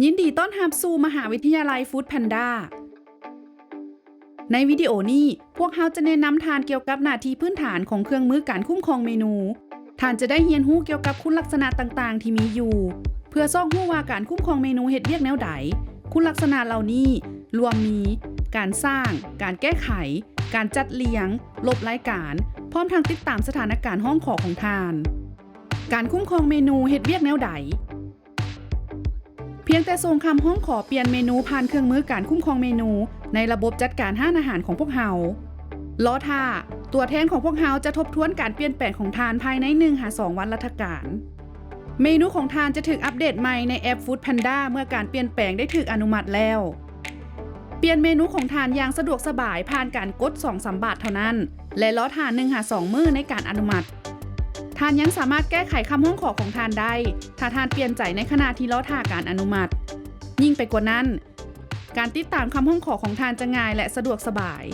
ຍິນດີຕ້ອນຮັບສູ່ມະຫາວິທະຍາໄລ Food Panda. ໃນວິດີໂອນີ້, ພວກເຮົາຈະແນະນຳທ່ານກ່ຽວກັບໜ້າທີ່ພື້ນຖານຂອງເຄື່ອງມືການຄຸ້ມຄອງເມນູ. ທ່ານຈະໄດ້ຮຽນຮູ້ກ່ຽວກັບຄຸນລັກສະນະຕ່າງໆທີ່ມີຢູ່ ເພື່ອຊອກຮູ້ວ່າການຄຸ້ມຄອງເມນູເຮັດວຽກແນວໃດ. ຄຸນລັກສະນະເຫຼົ່ານີ້ລວມມີ ການສ້າງ, ການແກ້ໄຂ, ການຈັດລຽງ, ລົບລາຍການ, ພ້ອມທັງຕິດຕາມສະຖານະການຮ້ອງຂໍຂອງທ່ານ. ການຄຸ້ມຄອງເມນູເຮັດວຽກແນວໃດ? ພຽງແຕ່ສົ່ງຄຳຮ້ອງຂໍປ່ຽນເມນູຜ່ານເຄື່ອງມືການຄຸ້ມຄອງເມນູໃນລະບົບຈັດການຮ້ານອາຫານຂອງພວກເຮົາ. ລໍຖ້າ, ຕົວແທນຂອງພວກເຮົາຈະທົບທວນການປ່ຽນແປງຂອງທ່ານພາຍໃນໜຶ່ງຫາສອງວັນລັດຖະການ. ເມນູຂອງທ່ານຈະຖືກອັບເດດໃໝ່ໃນແອັບ Food Panda ເມື່ອການປ່ຽນແປງໄດ້ຖືກອະນຸມັດແລ້ວ. ປ່ຽນເມນູຂອງທ່ານຢ່າງສະດວກສະບາຍຜ່ານການກົດສອງສາມບາດເທົ່ານັ້ນ ແລະ ລໍຖ້າໜຶ່ງຫາສອງມື້ໃນການອະນຸມັດ. ທ່ານຍັງສາມາດແກ້ໄຂຄຳຮ້ອງຂໍຂອງທ່ານໄດ້ ຖ້າທ່ານປ່ຽນໃຈໃນຂະນະທີ່ລໍຖ້າການອະນຸມັດ. ຍິ່ງໄປກວ່ານັ້ນ, ການຕິດຕາມຄຳຮ້ອງຂໍຂອງທ່ານຈະງ່າຍ ແລະ ສະດວກສະບາຍ.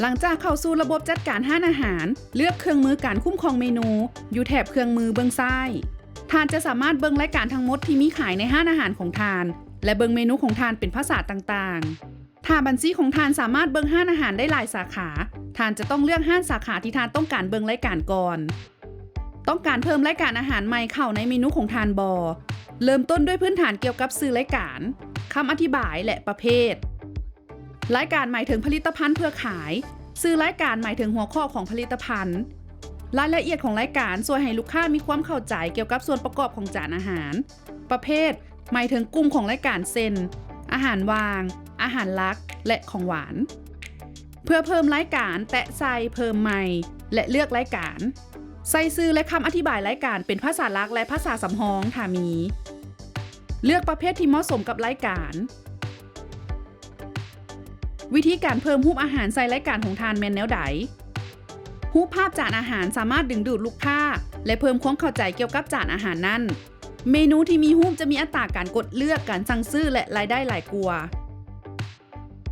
ຫຼັງຈາກເຂົ້າສູ່ລະບົບຈັດການຮ້ານອາຫານ, ເລືອກເຄື່ອງມືການຄຸ້ມຄອງເມນູ ຢູ່ແຖບເຄື່ອງມືເບື້ອງຊ້າຍ. ທ່ານຈະສາມາດເບິ່ງລາຍການທັງໝົດທີ່ມີຂາຍໃນຮ້ານອາຫານຂອງທ່ານ ແລະ ເບິ່ງເມນູຂອງທ່ານເປັນພາສາຕ່າງໆ. ຖ້າບັນຊີຂອງທ່ານສາມາດເບິ່ງຮ້ານອາຫານໄດ້ຫຼາຍສາຂາ, ທ່ານຈະຕ້ອງເລືອກຮ້ານສາຂາທີ່ທ່ານຕ້ອງການເບິ່ງລາຍການກ່ອນ. ຕ້ອງການເພີ່ມລາຍການອາຫານໃໝ່ເຂົ້າໃນເມນູຂອງທ່ານບໍ? ເລີ່ມຕົ້ນດ້ວຍພື້ນຖານກ່ຽວກັບຊື່ລາຍການ, ຄຳອະທິບາຍ ແລະ ປະເພດ. ລາຍການໝາຍເຖິງຜະລິດຕະພັນເພື່ອຂາຍ. ຊື່ລາຍການໝາຍເຖິງຫົວຂໍ້ຂອງຜະລິດຕະພັນ. ລາຍລະອຽດຂອງລາຍການຊ່ວຍໃຫ້ລູກຄ້າມີຄວາມເຂົ້າໃຈກ່ຽວກັບສ່ວນປະກອບຂອງຈານອາຫານ. ປະເພດ ໝາຍເຖິງກຸ່ມຂອງລາຍການ ເຊັ່ນ ອາຫານຫວ່າງ, ອາຫານຫຼັກ ແລະ ຂອງຫວານ. ເພື່ອເພີ່ມລາຍການ, ແຕະໃສ່ເພີ່ມໃໝ່ ແລະ ເລືອກລາຍການ. ໃສ່ຊື່ ແລະ ຄຳອະທິບາຍລາຍການເປັນພາສາຫຼັກ ແລະ ພາສາສຳຮອງ ຖ້າມີ. ເລືອກປະເພດທີ່ເໝາະສົມກັບລາຍການ. ວິທີການເພີ່ມຮູບອາຫານໃສ່ລາຍການຂອງທ່ານແມ່ນແນວໃດ? ຮູບພາບຈານອາຫານສາມາດດຶງດູດລູກຄ້າ ແລະ ເພີ່ມຄວາມເຂົ້າໃຈກ່ຽວກັບຈານອາຫານນັ້ນ. ເມນູທີ່ມີຮູບຈະມີອັດຕາການກົດເລືອກ, ການສັ່ງຊື້ ແລະ ລາຍໄດ້ຫຼາຍກວ່າ.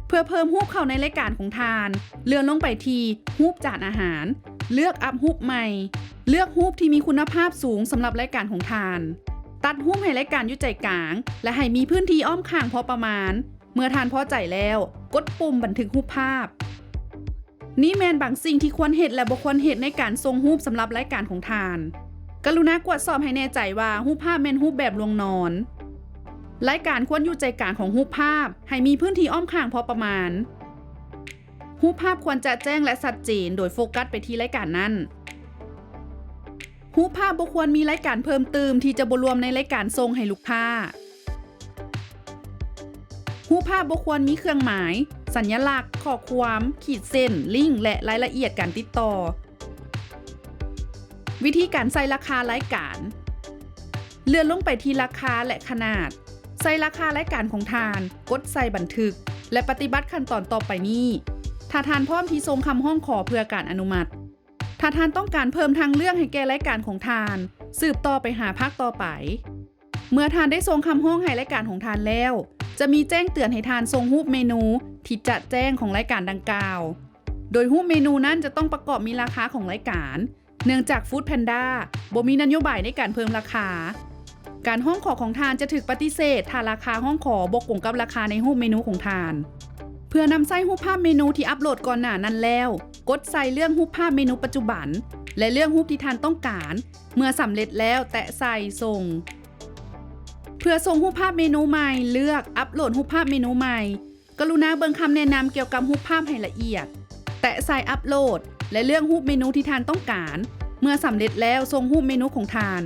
ເພື່ອເພີ່ມຮູບເຂົ້າໃນລາຍການຂອງທ່ານ, ເລື່ອນລົງໄປທີ່ຮູບຈານອາຫານ, ເລືອກອັບຮູບໃໝ່. ເລືອກຮູບທີ່ມີຄຸນນະພາບສູງສຳລັບລາຍການຂອງທ່ານ. ຕັດຮູບໃຫ້ລາຍການຢູ່ໃຈກາງ ແລະ ໃຫ້ມີພື້ນທີ່ອ້ອມຂ້າງພໍປະມານ. ເມື່ອທ່ານພໍໃຈແລ້ວ, ກົດປຸ່ມບັນທຶກຮູບພາບ. ນີ້ແມ່ນບາງສິ່ງທີ່ຄວນເຮັດ ແລະ ບໍ່ຄວນເຮັດໃນການສົ່ງຮູບສຳລັບລາຍການຂອງທ່ານ. ກະລຸນາກວດສອບໃຫ້ແນ່ໃຈວ່າຮູບພາບແມ່ນຮູບແບບລວງນອນ. ລາຍການຄວນຢູ່ໃຈກາງຂອງຮູບພາບ, ໃຫ້ມີພື້ນທີ່ອ້ອມຂ້າງພໍປະມານ. ຮູບພາບຄວນຈະແຈ້ງ ແລະ ຊັດເຈນ, ໂດຍໂຟກັສໄປທີ່ລາຍການນັ້ນ. ຮູບພາບບໍ່ຄວນມີລາຍການເພີ່ມຕື່ມທີ່ຈະບໍ່ລວມໃນລາຍການສົ່ງໃຫ້ລູກຄ້າ. ຮູບພາບບໍ່ຄວນມີເຄື່ອງໝາຍ, ສັນຍະລັກ, ຂໍ້ຄວາມ, ຂີດເສັ້ນ, ລິ້ງ ແລະ ລາຍລະອຽດການຕິດຕໍ່. ວິທີການໃສ່ລາຄາລາຍການ. ເລື່ອນລົງໄປທີ່ລາຄາ ແລະ ຂະໜາດ. ໃສ່ລາຄາລາຍການຂອງທ່ານ, ກົດໃສ່ບັນທຶກ ແລະ ປະຕິບັດຂັ້ນຕອນຕໍ່ໄປນີ້ ຖ້າທ່ານພ້ອມທີ່ສົ່ງຄຳຮ້ອງຂໍເພື່ອການອະນຸມັດ. ຖ້າທ່ານຕ້ອງການເພີ່ມທາງເລືອກໃຫ້ແກ່ລາຍການຂອງທ່ານ, ສືບຕໍ່ໄປຫາພາກຕໍ່ໄປ. ເມື່ອທ່ານໄດ້ສົ່ງຄຳຮ້ອງໃຫ້ລາຍການຂອງທ່ານແລ້ວ, ຈະມີແຈ້ງເຕືອນໃຫ້ທ່ານສົ່ງຮູບເມນູທີ່ຈະແຈ້ງຂອງລາຍການດັ່ງກ່າວ, ໂດຍຮູບເມນູນັ້ນຈະຕ້ອງປະກອບມີລາຄາຂອງລາຍການ, ເນື່ອງຈາກ Food Panda ບໍ່ມີນະໂຍບາຍໃນການເພີ່ມລາຄາ. ການຮ້ອງຂໍຂອງທ່ານຈະຖືກປະຕິເສດ ຖ້າລາຄາຮ້ອງຂໍບໍ່ກົງກັບລາຄາໃນຮູບເມນູຂອງທ່ານ. ເພື່ອນຳໃຊ້ຮູບພາບເມນູທີ່ອັບໂຫຼດກ່ອນໜ້ານັ້ນແລ້ວ, ກົດໃສ່ເລືອກຮູບພາບເມນູປັດຈຸບັນ ແລະ ເລືອກຮູບທີ່ທ່ານຕ້ອງການ. ເມື່ອສຳເລັດແລ້ວ, ແຕະໃສ່ສົ່ງ. ເພື່ອສົ່ງຮູບພາບເມນູໃໝ່, ເລືອກອັບໂຫຼດຮູບພາບເມນູໃໝ່. ກະລຸນາເບິ່ງຄຳແນະນຳກ່ຽວກັບຮູບພາບໃຫ້ລະອຽດ. ແຕະໃສ່ອັບໂຫຼດ ແລະ ເລືອກຮູບເມນູທີ່ທ່ານຕ້ອງການ. ເມື່ອສຳເລັດແລ້ວ, ສົ່ງຮູບເມນູຂອງທ່ານ.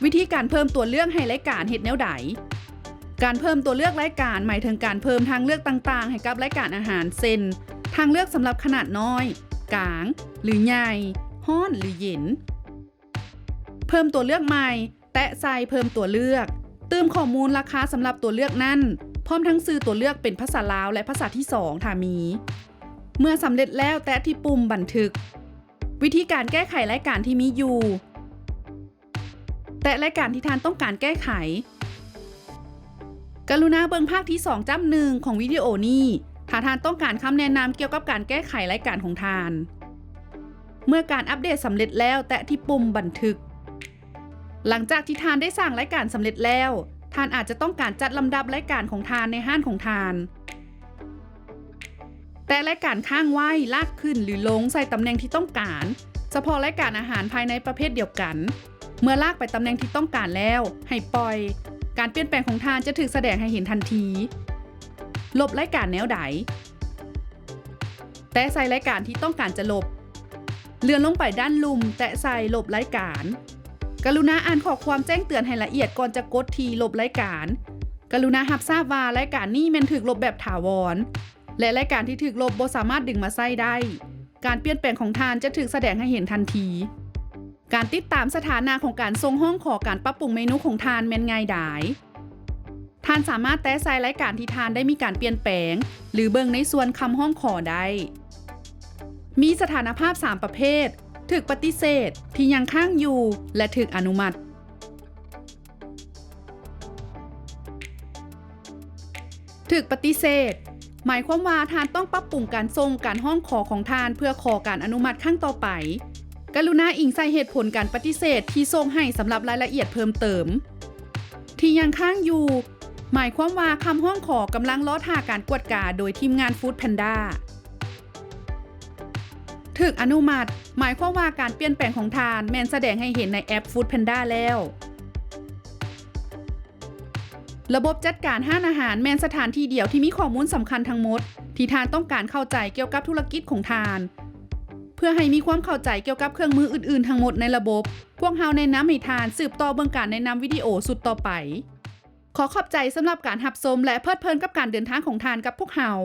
ວິທີການເພີ່ມຕົວເລືອກໃຫ້ລາຍການເຮັດແນວໃດ? ການເພີ່ມຕົວເລືອກລາຍການໝາຍເຖິງການເພີ່ມທາງເລືອກຕ່າງໆໃຫ້ກັບລາຍການອາຫານ ເຊັ່ນ ທາງເລືອກສຳລັບຂະໜາດນ້ອຍ, ກາງ ຫຼື ໃຫຍ່, ຮ້ອນ ຫຼື ເຢັນ. ເພີ່ມຕົວເລືອກໃໝ່, ແຕະໃສ່ເພີ່ມຕົວເລືອກ, ຕື່ມຂໍ້ມູນລາຄາສຳລັບຕົວເລືອກນັ້ນ, ພ້ອມທັງຊື່ຕົວເລືອກເປັນພາສາລາວ ແລະ ພາສາທີສອງ ຖ້າມີ. ເມື່ອສຳເລັດແລ້ວ, ແຕະທີ່ປຸ່ມບັນທຶກ. ວິທີການແກ້ໄຂລາຍການທີ່ມີຢູ່. ແຕະລາຍການທີ່ທ່ານຕ້ອງການແກ້ໄຂ. ກະລຸນາເບິ່ງພາກທີສອງຈ້ຳໜຶ່ງຂອງວິດີໂອນີ້ ຖ້າທ່ານຕ້ອງການຄຳແນະນຳກ່ຽວກັບການແກ້ໄຂລາຍການຂອງທ່ານ. ເມື່ອການອັບເດດສຳເລັດແລ້ວ, ແຕະທີ່ປຸ່ມບັນທຶກ. ຫຼັງຈາກທີ່ທ່ານໄດ້ສ້າງລາຍການສຳເລັດແລ້ວ, ທ່ານອາດຈະຕ້ອງການຈັດລຳດັບລາຍການຂອງທ່ານໃນຮ້ານຂອງທ່ານ. ແຕະລາຍການຄ້າງໄວ້, ລາກຂຶ້ນ ຫຼື ລົງໃສ່ຕຳແໜ່ງທີ່ຕ້ອງການ, ສະເພາະລາຍການອາຫານພາຍໃນປະເພດດຽວກັນ. ເມື່ອລາກໄປຕຳແໜ່ງທີ່ຕ້ອງການແລ້ວ, ໃຫ້ປ່ອຍ. ການປ່ຽນແປງຂອງທ່ານຈະຖືກສະແດງໃຫ້ເຫັນທັນທີ. ລົບລາຍການແນວໃດ? ແຕະໃສ່ລາຍການທີ່ຕ້ອງການຈະລົບ. ເລື່ອນລົງໄປດ້ານລຸ່ມ, ແຕະໃສ່ລົບລາຍການ. ກະລຸນາອ່ານຂໍ້ຄວາມແຈ້ງເຕືອນໃຫ້ລະອຽດກ່ອນຈະກົດທີ່ລົບລາຍການ. ກະລຸນາຮັບຊາບວ່າລາຍການນີ້ແມ່ນຖືກລົບແບບຖາວອນ ແລະ ລາຍການທີ່ຖືກລົບບໍ່ສາມາດດຶງມາໃຊ້ໄດ້. ການປ່ຽນແປງຂອງທ່ານຈະຖືກສະແດງໃຫ້ເຫັນທັນທີ. ການຕິດຕາມສະຖານະຂອງການສົ່ງຮ້ອງຂໍການປັບປຸງເມນູຂອງທ່ານແມ່ນງ່າຍດາຍ. ທ່ານສາມາດແຕະໃສ່ລາຍການທີ່ທ່ານໄດ້ມີການປ່ຽນແປງ ຫຼື ເບິ່ງໃນສ່ວນຄຳຮ້ອງຂໍໄດ້. ມີສະຖານະພາບສາມປະເພດ, ຖືກປະຕິເສດ, ທີ່ຍັງຄ້າງຢູ່ ແລະ ຖືກອະນຸມັດ. ຖືກປະຕິເສດ ໝາຍຄວາມວ່າທ່ານຕ້ອງປັບປຸງການສົ່ງການຮ້ອງຂໍຂອງທ່ານເພື່ອຂໍການອະນຸມັດຄັ້ງຕໍ່ໄປ. ກະລຸນາອີງໃສ່ເຫດຜົນການປະຕິເສດທີ່ສົ່ງໃຫ້ສຳລັບລາຍລະອຽດເພີ່ມເຕີມ. ທີ່ຍັງຄ້າງຢູ່ ໝາຍຄວາມວ່າຄຳຮ້ອງຂໍກຳລັງລໍຖ້າການກວດກາໂດຍທີມງານ Food Panda. ຖືກອະນຸມັດ ໝາຍຄວາມວ່າການປ່ຽນແປງຂອງທ່ານແມ່ນສະແດງໃຫ້ເຫັນໃນແອັບ Food Panda ແລ້ວ. ລະບົບຈັດການຮ້ານອາຫານແມ່ນສະຖານທີ່ດຽວທີ່ມີຂໍ້ມູນສຳຄັນທັງໝົດທີ່ທ່ານຕ້ອງການເຂົ້າໃຈກ່ຽວກັບທຸລະກິດຂອງທ່ານ. ເພື່ອໃຫ້ມີຄວາມເຂົ້າໃຈກ່ຽວກັບເຄື່ອງມືອື່ນໆທັງໝົດໃນລະບົບ, ພວກເຮົາແນະນຳໃຫ້ທ່ານສືບຕໍ່ເບິ່ງການແນະນຳວິດີໂອຊຸດຕໍ່ໄປ. ຂໍຂອບໃຈສຳລັບການຮັບຊົມ ແລະ ເພີດເພີນກັບການເດີນທາງຂອງທ່ານກັບພວກເຮົາ.